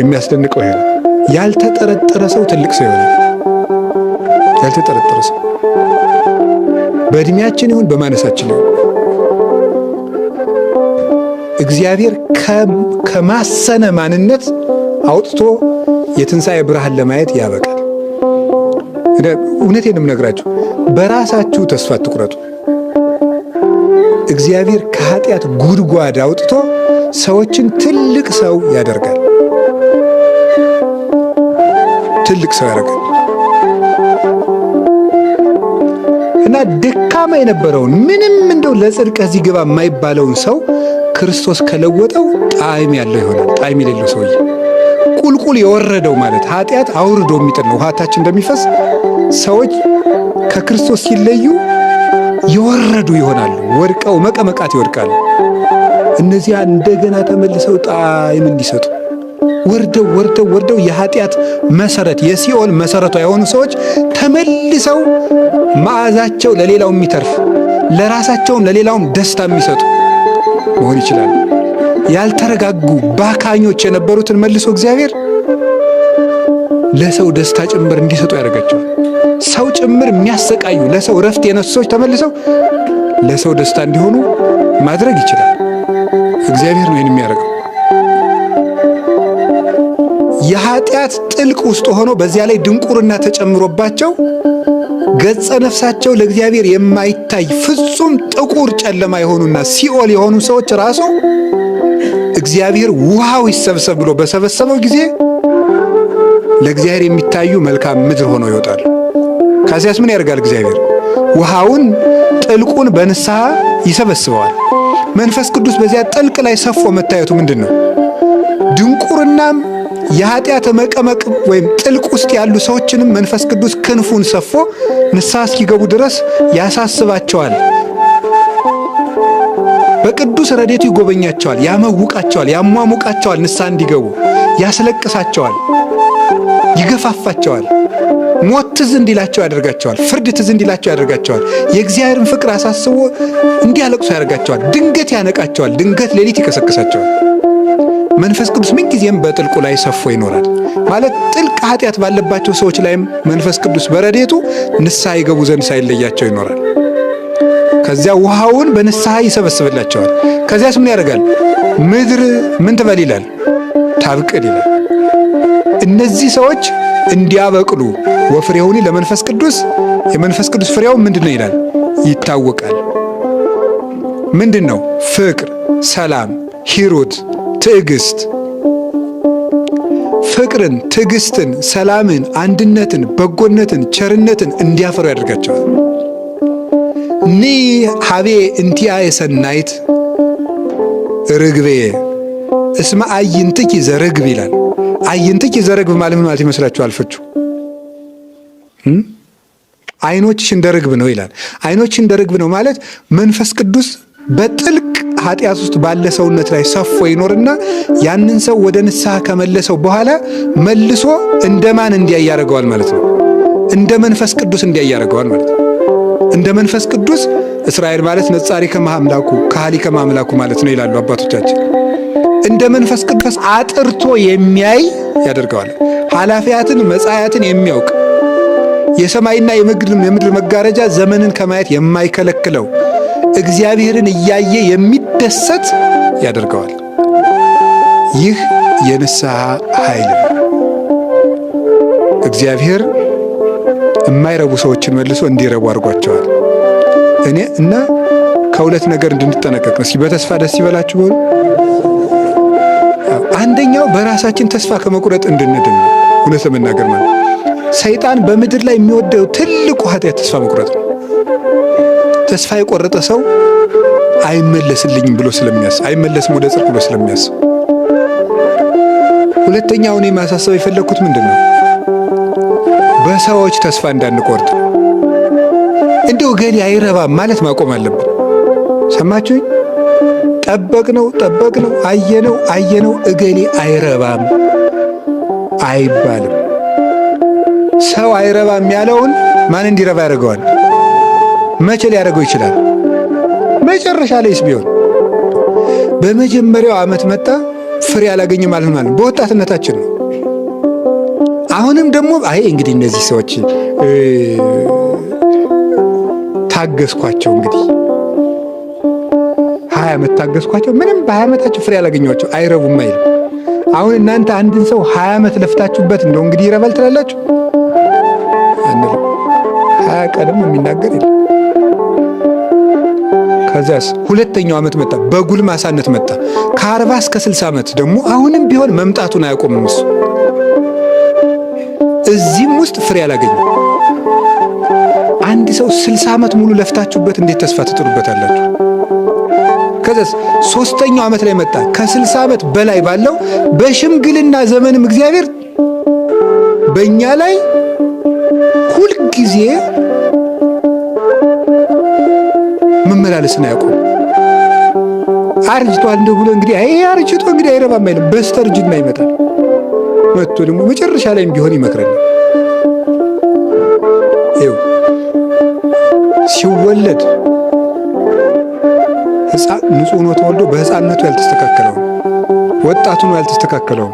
የሚያስደንቀው ይሄ ነው። ያልተጠረጠረ ሰው ትልቅ ሰው ይሆናል። ያልተጠረጠረ ሰው በእድሜያችን ይሁን በማነሳችን ይሁን እግዚአብሔር ከማሰነ ማንነት አውጥቶ የትንሣኤ ብርሃን ለማየት ያበቃል። እውነቴን የምነግራችሁ በራሳችሁ ተስፋ አትቁረጡ። እግዚአብሔር ከኃጢአት ጉድጓድ አውጥቶ ሰዎችን ትልቅ ሰው ያደርጋል። ትልቅ ሰው ያደርጋል እና ደካማ የነበረውን ምንም እንደው ለጽድቅ እዚህ ግባ የማይባለውን ሰው ክርስቶስ ከለወጠው ጣዕም ያለው ይሆናል። ጣዕም የሌለው ሰውዬ ቁልቁል የወረደው ማለት ኃጢአት አውርዶ የሚጥል ነው። ውሃታችን እንደሚፈስ ሰዎች ከክርስቶስ ሲለዩ የወረዱ ይሆናሉ። ወድቀው መቀመቃት ይወድቃሉ። እነዚያ እንደገና ተመልሰው ጣዕም እንዲሰጡ ወርደው ወርደው ወርደው የኃጢአት መሰረት የሲኦል መሰረቷ የሆኑ ሰዎች ተመልሰው መዓዛቸው ለሌላው የሚተርፍ ለራሳቸውም ለሌላውም ደስታ የሚሰጡ መሆን ይችላሉ። ያልተረጋጉ ባካኞች የነበሩትን መልሶ እግዚአብሔር ለሰው ደስታ ጭምር እንዲሰጡ ያደርጋቸዋል። ሰው ጭምር የሚያሰቃዩ ለሰው እረፍት የነሱ ሰዎች ተመልሰው ለሰው ደስታ እንዲሆኑ ማድረግ ይችላል። እግዚአብሔር ነው ይህን የሚያደርገው። የኃጢአት ጥልቅ ውስጥ ሆኖ በዚያ ላይ ድንቁርና ተጨምሮባቸው ገጸ ነፍሳቸው ለእግዚአብሔር የማይታይ ፍጹም ጥቁር ጨለማ የሆኑና ሲኦል የሆኑ ሰዎች ራሱ እግዚአብሔር ውሃው ይሰብሰብ ብሎ በሰበሰበው ጊዜ ለእግዚአብሔር የሚታዩ መልካም ምድር ሆነው ይወጣሉ። ከዚያስ ምን ያደርጋል እግዚአብሔር? ውሃውን ጥልቁን በንስሐ ይሰበስበዋል። መንፈስ ቅዱስ በዚያ ጥልቅ ላይ ሰፎ መታየቱ ምንድን ነው? ድንቁርናም የኃጢአት መቀመቅ ወይም ጥልቅ ውስጥ ያሉ ሰዎችንም መንፈስ ቅዱስ ክንፉን ሰፎ ንስሐ እስኪገቡ ድረስ ያሳስባቸዋል። በቅዱስ ረድኤቱ ይጎበኛቸዋል፣ ያመውቃቸዋል፣ ያሟሙቃቸዋል፣ ንስሐ እንዲገቡ ያስለቅሳቸዋል፣ ይገፋፋቸዋል። ሞት ትዝ እንዲላቸው ያደርጋቸዋል። ፍርድ ትዝ እንዲላቸው ያደርጋቸዋል። የእግዚአብሔርን ፍቅር አሳስቦ እንዲያለቅሱ ያደርጋቸዋል። ድንገት ያነቃቸዋል። ድንገት ሌሊት ይቀሰቅሳቸዋል። መንፈስ ቅዱስ ምንጊዜም በጥልቁ ላይ ሰፎ ይኖራል። ማለት ጥልቅ ኃጢአት ባለባቸው ሰዎች ላይም መንፈስ ቅዱስ በረድኤቱ ንስሐ ይገቡ ዘንድ ሳይለያቸው ይኖራል። ከዚያ ውሃውን በንስሐ ይሰበስብላቸዋል። ከዚያስ ምን ያደርጋል? ምድር ምን ትበል ይላል? ታብቅል ይላል። እነዚህ ሰዎች እንዲያበቅሉ ወፍሬሁኒ ለመንፈስ ቅዱስ፣ የመንፈስ ቅዱስ ፍሬው ምንድን ነው ይላል? ይታወቃል። ምንድን ነው? ፍቅር፣ ሰላም፣ ሂሩት፣ ትዕግስት። ፍቅርን፣ ትዕግስትን፣ ሰላምን፣ አንድነትን፣ በጎነትን፣ ቸርነትን እንዲያፈሩ ያደርጋቸዋል። ኒ ሀቤ እንቲአ የሰናይት ርግቤ እስመ አይንትኪ ዘርግብ ይላል። አይንትኪ ዘርግብ ማለት ምን ማለት ይመስላችኋል? ፍቹ አይኖችሽ እንደ ርግብ ነው ይላል። አይኖችሽ እንደ ርግብ ነው ማለት መንፈስ ቅዱስ በጥልቅ ኃጢአት ውስጥ ባለ ሰውነት ላይ ሰፎ ይኖርና ያንን ሰው ወደ ንስሐ ከመለሰው በኋላ መልሶ እንደማን እንዲያይ ያደርገዋል ማለት ነው። እንደ መንፈስ ቅዱስ እንዲያይ ያደርገዋል ማለት ነው። እንደ መንፈስ ቅዱስ እስራኤል ማለት ነጻሪ ከማምላኩ ካህሊ ከማምላኩ ማለት ነው ይላሉ አባቶቻችን። እንደ መንፈስ ቅዱስ አጥርቶ የሚያይ ያደርገዋል። ኃላፊያትን መጻያትን የሚያውቅ የሰማይና የምድር መጋረጃ ዘመንን ከማየት የማይከለክለው እግዚአብሔርን እያየ የሚደሰት ያደርገዋል። ይህ የንስሐ ኃይል ነው። እግዚአብሔር የማይረቡ ሰዎችን መልሶ እንዲረቡ አድርጓቸዋል። እኔ እና ከሁለት ነገር እንድንጠነቀቅ ነው። እስኪ በተስፋ ደስ ይበላችሁ በሉ። አንደኛው በራሳችን ተስፋ ከመቁረጥ እንድንድን ነው። እውነት ለመናገር ማለት ሰይጣን በምድር ላይ የሚወደው ትልቁ ኃጢአት ተስፋ መቁረጥ ነው። ተስፋ የቆረጠ ሰው አይመለስልኝም ብሎ ስለሚያስብ፣ አይመለስም ወደ ጽድቅ ብሎ ስለሚያስብ። ሁለተኛው እኔ ማሳሰብ የፈለግኩት ምንድን ነው? በሰዎች ተስፋ እንዳንቆርጥ። እንደው ገሌ አይረባም ማለት ማቆም አለብን። ሰማችሁኝ? ጠበቅነው ጠበቅነው፣ አየነው አየነው፣ እገሌ አይረባም አይባልም። ሰው አይረባም ያለውን ማን እንዲረባ ያደርገዋል? መቼ ሊያደርገው ይችላል? መጨረሻ ላይስ ቢሆን በመጀመሪያው ዓመት መጣ ፍሬ አላገኘም ማለት ማለት በወጣትነታችን ነው። አሁንም ደግሞ አይ እንግዲህ እነዚህ ሰዎች ታገስኳቸው፣ እንግዲህ 20 ዓመት ታገስኳቸው፣ ምንም በ20 ዓመታቸው ፍሬ አላገኘኋቸው፣ አይረቡም አይልም። አሁን እናንተ አንድን ሰው 20 ዓመት ለፍታችሁበት እንደው እንግዲህ ይረባል ትላላችሁ አንልም። 20 ቀንም የሚናገር የለም። ከዚያስ ሁለተኛው ዓመት መጣ፣ በጉልማሳነት መጣ። ከ40 እስከ 60 ዓመት ደግሞ አሁንም ቢሆን መምጣቱን አያቆምም እሱ። እዚህም ውስጥ ፍሬ አላገኘም። አንድ ሰው 60 ዓመት ሙሉ ለፍታችሁበት እንዴት ተስፋ ትጥሉበታላችሁ? ከዚያስ ሶስተኛው ዓመት ላይ መጣ። ከ60 ዓመት በላይ ባለው በሽምግልና ዘመንም እግዚአብሔር በእኛ ላይ ሁልጊዜ መመላለስን አያቆም። አርጅቷል እንደው ብሎ እንግዲህ አይ አርጅቶ እንግዲህ አይረባም አይልም። በስተርጅና ይመጣል። መጥቶ ደግሞ መጨረሻ ላይም ቢሆን ይመክረናል። ይኸው ሲወለድ ሕፃን ንጹሕ ሆኖ ተወልዶ በሕፃንነቱ ያልተስተካከለውን፣ ወጣቱ ነው ያልተስተካከለውን፣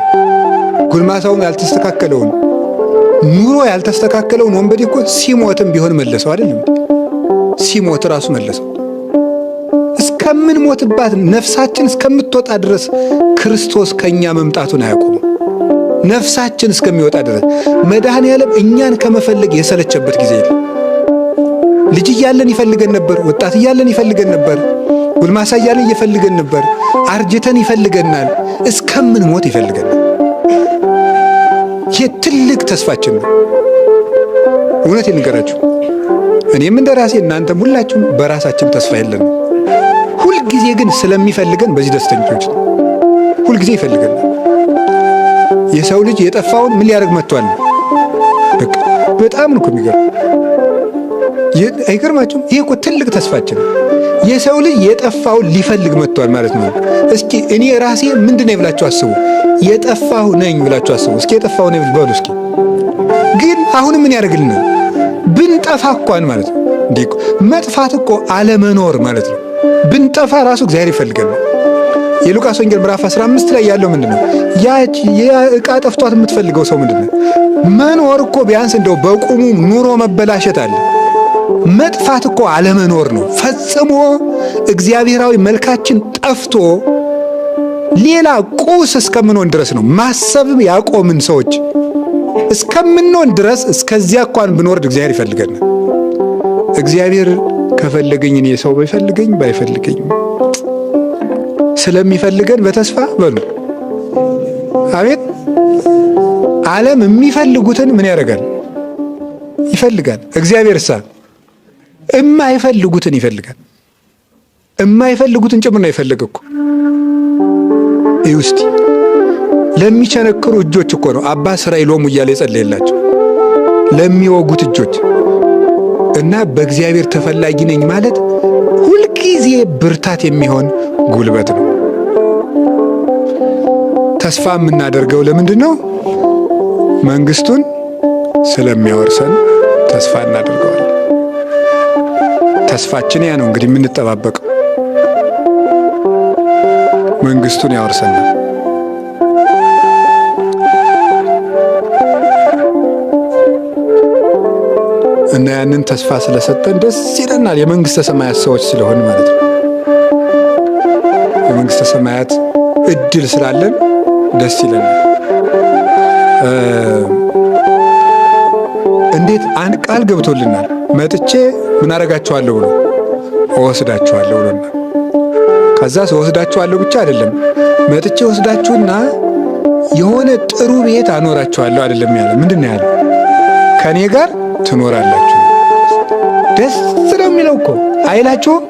ጉልማሳውን ያልተስተካከለውን፣ ኑሮ ያልተስተካከለውን ወንበዴ እኮ ሲሞትም ቢሆን መለሰው አይደለም? ሲሞት ራሱ መለሰው። እስከምንሞትባት ነፍሳችን እስከምትወጣ ድረስ ክርስቶስ ከኛ መምጣቱን አያቆምም። ነፍሳችን እስከሚወጣ ድረስ መድኃኔዓለም እኛን ከመፈለግ የሰለቸበት ጊዜ የለም። ልጅ እያለን ይፈልገን ነበር። ወጣት እያለን ይፈልገን ነበር። ጎልማሳ እያለን ይፈልገን ነበር። አርጅተን ይፈልገናል። እስከምንሞት ይፈልገናል። ይህ ትልቅ ተስፋችን ነው። እውነት ልንገራችሁ፣ እኔም እንደ ራሴ እናንተም ሁላችሁም በራሳችን ተስፋ የለንም። ሁልጊዜ ግን ስለሚፈልገን በዚህ ደስተኞች ነው። ሁልጊዜ ይፈልገናል። የሰው ልጅ የጠፋውን ምን ሊያደርግ መጥቷል? በቃ በጣም ነው የሚገርም። አይገርማችሁም? ይሄ እኮ ትልቅ ተስፋችን ነው። የሰው ልጅ የጠፋውን ሊፈልግ መጥቷል ማለት ነው። እስኪ እኔ ራሴ ምንድን ነኝ ብላችሁ አስቡ። የጠፋሁ ነኝ ብላችሁ አስቡ። እስኪ የጠፋሁ ነኝ በሉ እስኪ። ግን አሁንም ምን ያደርግልናል? ብንጠፋ እንኳን ማለት ነው። እንዴ መጥፋት እኮ አለመኖር ማለት ነው። ብንጠፋ ራሱ እግዚአብሔር ይፈልገናል። የሉቃስ ወንጌል ምዕራፍ 15 ላይ ያለው ምንድን ነው? ያ ዕቃ ጠፍቷት የምትፈልገው ሰው ምንድን ነው? መኖር እኮ ቢያንስ እንደው በቁሙ ኑሮ መበላሸት አለ። መጥፋት እኮ አለመኖር ነው። ፈጽሞ እግዚአብሔራዊ መልካችን ጠፍቶ ሌላ ቁስ እስከምንሆን ድረስ ነው። ማሰብም ያቆምን ሰዎች እስከምንሆን ድረስ እስከዚያ እንኳን ብንወርድ እግዚአብሔር ይፈልገናል። እግዚአብሔር ከፈለገኝ እኔ ሰው ባይፈልገኝ ባይፈልገኝ ስለሚፈልገን በተስፋ በሉ። አቤት ዓለም የሚፈልጉትን ምን ያደርጋል? ይፈልጋል። እግዚአብሔር እሳ እማይፈልጉትን ይፈልጋል። እማይፈልጉትን ጭምር ነው የፈለገ እኮ። ይኸው እስቲ ለሚቸነክሩ እጆች እኮ ነው አባ ስራይ ሎሙ እያለ የጸለየላቸው ለሚወጉት እጆች። እና በእግዚአብሔር ተፈላጊ ነኝ ማለት ሁልጊዜ ብርታት የሚሆን ጉልበት ነው። ተስፋ የምናደርገው ለምንድን ነው? መንግስቱን ስለሚያወርሰን ተስፋ እናደርገዋለን። ተስፋችን ያ ነው እንግዲህ የምንጠባበቀው መንግስቱን ያወርሰናል። እና ያንን ተስፋ ስለሰጠን ደስ ይለናል። የመንግስተ ሰማያት ሰዎች ስለሆን ማለት ነው። የመንግስተ ሰማያት እድል ስላለን ደስ ይለናል። እንዴት አንድ ቃል ገብቶልናል። መጥቼ ምን አደርጋችኋለሁ ብሎ እወስዳችኋለሁ ብሎናል። ከዛ እወስዳችኋለሁ ብቻ አይደለም፣ መጥቼ ወስዳችሁና የሆነ ጥሩ ቤት አኖራችኋለሁ አይደለም ያለ። ምንድን ነው ያለ? ከእኔ ጋር ትኖራላችሁ። ደስ ነው የሚለው እኮ አይላችሁም?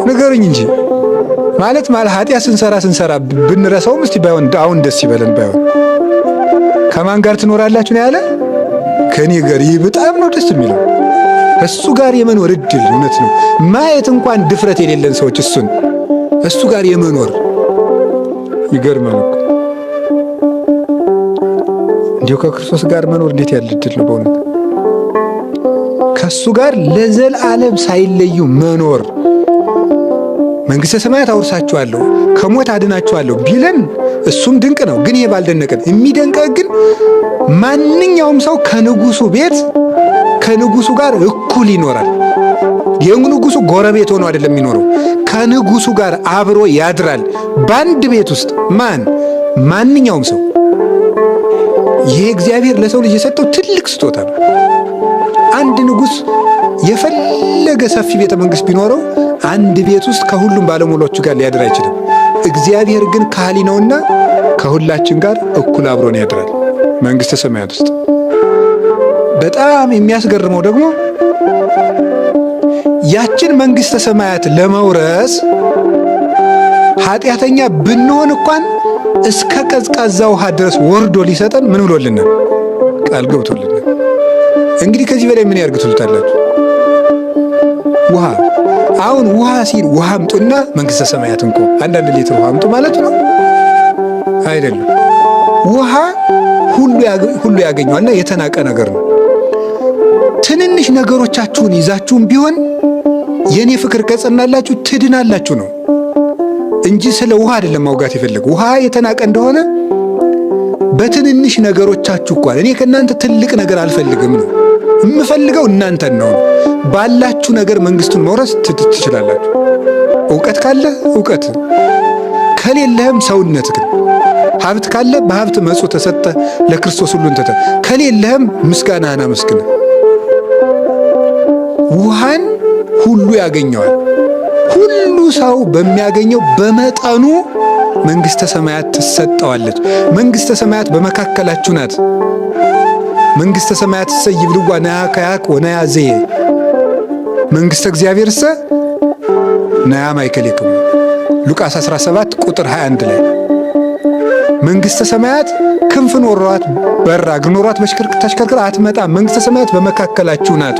ንገሩኝ እንጂ ማለት ማለት ኃጢአት ስንሰራ ስንሰራ ብንረሳውም እስቲ ባይሆን አሁን ደስ ይበለን። ባይሆን ከማን ጋር ትኖራላችሁ ነው ያለ? ከእኔ ጋር። ይህ በጣም ነው ደስ የሚለው እሱ ጋር የመኖር እድል እውነት ነው። ማየት እንኳን ድፍረት የሌለን ሰዎች እሱን እሱ ጋር የመኖር ይገርማል እኮ እንዲሁ ከክርስቶስ ጋር መኖር እንዴት ያለ እድል ነው በእውነት። ከእሱ ጋር ለዘላለም ሳይለዩ መኖር። መንግሥተ ሰማያት አውርሳችኋለሁ፣ ከሞት አድናችኋለሁ ቢለን እሱም ድንቅ ነው። ግን ይሄ ባልደነቀን፣ የሚደንቀ ግን ማንኛውም ሰው ከንጉሱ ቤት ከንጉሱ ጋር እኩል ይኖራል። የንጉሱ ጎረቤት ሆኖ አይደለም የሚኖረው፣ ከንጉሱ ጋር አብሮ ያድራል በአንድ ቤት ውስጥ ማንኛውም ሰው። ይሄ እግዚአብሔር ለሰው ልጅ የሰጠው ትልቅ ስጦታ ነው። አንድ ንጉሥ የፈለገ ሰፊ ቤተ መንግሥት ቢኖረው አንድ ቤት ውስጥ ከሁሉም ባለሟሎቹ ጋር ሊያድር አይችልም። እግዚአብሔር ግን ካህሊ ነውና ከሁላችን ጋር እኩል አብሮን ያድራል መንግሥተ ሰማያት ውስጥ። በጣም የሚያስገርመው ደግሞ ያችን መንግሥተ ሰማያት ለመውረስ ኃጢአተኛ ብንሆን እንኳን እስከ ቀዝቃዛ ውሃ ድረስ ወርዶ ሊሰጠን ምን ብሎልናል? ቃል ገብቶልናል። እንግዲህ ከዚህ በላይ ምን ያርግ ትሉታላችሁ? ውሃ አሁን ውሃ ሲል ውሃ አምጡና መንግሥተ ሰማያት እንኮ አንዳንድ ሊትር ውሃ አምጡ ማለት ነው አይደለም። ውሃ ሁሉ ያገኘዋልና የተናቀ ነገር ነው። ትንንሽ ነገሮቻችሁን ይዛችሁም ቢሆን የኔ ፍቅር ከጸናላችሁ ትድናላችሁ ነው እንጂ ስለ ውሃ አይደለም ማውጋት የፈለገው። ውሃ የተናቀ እንደሆነ በትንንሽ ነገሮቻችሁ እንኳን እኔ ከእናንተ ትልቅ ነገር አልፈልግም ነው የምፈልገው፣ እናንተን ነው። ባላችሁ ነገር መንግስቱን መውረስ ትችላላችሁ። እውቀት ካለ እውቀት፣ ከሌለህም ሰውነት ግን፣ ሀብት ካለ በሀብት መጹ ተሰጠ ለክርስቶስ ሁሉን ተተ፣ ከሌለህም ምስጋናህን አመስግን። ውሃን ሁሉ ያገኘዋል። ሁሉ ሰው በሚያገኘው በመጠኑ መንግሥተ ሰማያት ትሰጠዋለች። መንግሥተ ሰማያት በመካከላችሁ ናት። መንግሥተ ሰማያት እሰ ይብልዋ ነያ ከያክ ወነያ ዘየ፣ መንግሥተ እግዚአብሔርሰ ነያ ማእከሌክሙ። ሉቃስ 17 ቁጥር 21 ላይ መንግሥተ ሰማያት ክንፍ ኖሯት በራ እግር ኖሯት ተሽከርክራ አትመጣም። መንግሥተ ሰማያት በመካከላችሁ ናት።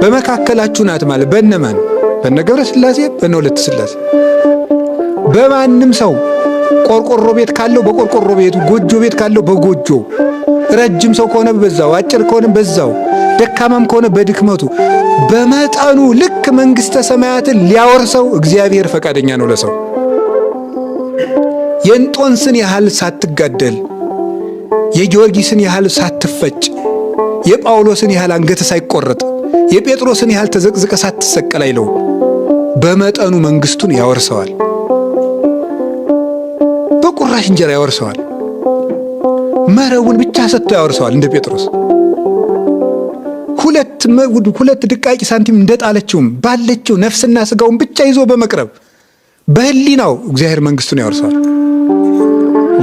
በመካከላችሁ ናት ማለት በእነማን? በነ ገብረ ሥላሴ፣ በነ ወለተ ሥላሴ፣ በማንም ሰው ቆርቆሮ ቤት ካለው በቆርቆሮ ቤቱ፣ ጎጆ ቤት ካለው በጎጆ፣ ረጅም ሰው ከሆነ በዛው፣ አጭር ከሆነ በዛው፣ ደካማም ከሆነ በድክመቱ በመጠኑ ልክ መንግሥተ ሰማያትን ሊያወርሰው እግዚአብሔር ፈቃደኛ ነው ለሰው። የእንጦንስን ያህል ሳትጋደል፣ የጊዮርጊስን ያህል ሳትፈጭ፣ የጳውሎስን ያህል አንገት ሳይቆረጥ፣ የጴጥሮስን ያህል ተዘቅዝቀ ሳትሰቀል አይለው፣ በመጠኑ መንግስቱን ያወርሰዋል። በቁራሽ እንጀራ ያወርሰዋል። መረቡን ብቻ ሰጥቶ ያወርሰዋል። እንደ ጴጥሮስ ሁለት ድቃቂ ሳንቲም እንደጣለችውም ባለችው ነፍስና ስጋውን ብቻ ይዞ በመቅረብ በህሊናው እግዚአብሔር መንግስቱን ያወርሰዋል።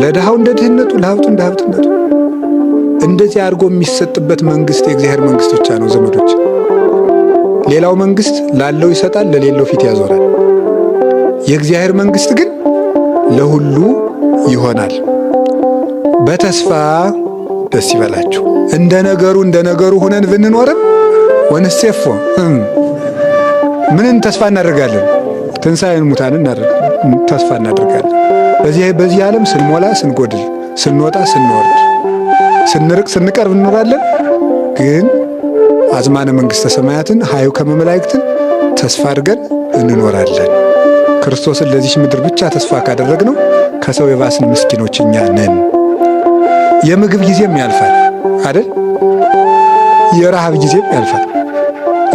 ለድሃው እንደ ድህነቱ፣ ለሀብቱ እንደ ሀብትነቱ እንደዚህ አድርጎ የሚሰጥበት መንግስት የእግዚአብሔር መንግስት ብቻ ነው ዘመዶች። ሌላው መንግስት ላለው ይሰጣል፣ ለሌለው ፊት ያዞራል። የእግዚአብሔር መንግስት ግን ለሁሉ ይሆናል። በተስፋ ደስ ይበላችሁ። እንደ ነገሩ እንደ ነገሩ ሆነን ብንኖርም ወንሴፎ ምንን ተስፋ እናደርጋለን? ትንሣኤን ሙታንን ተስፋ እናደርጋለን። በዚህ ዓለም ስንሞላ ስንጎድል፣ ስንወጣ ስንወርድ፣ ስንርቅ ስንቀርብ እንኖራለን። ግን አዝማነ መንግሥተ ሰማያትን ሀዩ ከመ መላእክትን ተስፋ አድርገን እንኖራለን። ክርስቶስን ለዚች ምድር ብቻ ተስፋ ካደረግነው ከሰው የባስን ምስኪኖች እኛ ነን። የምግብ ጊዜም ያልፋል አይደል? የረሃብ ጊዜም ያልፋል።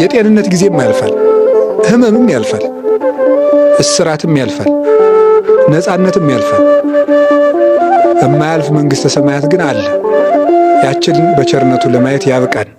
የጤንነት ጊዜም ያልፋል። ህመምም ያልፋል። እስራትም ያልፋል። ነፃነትም ያልፋል። የማያልፍ መንግሥተ ሰማያት ግን አለ። ያችን በቸርነቱ ለማየት ያብቃን።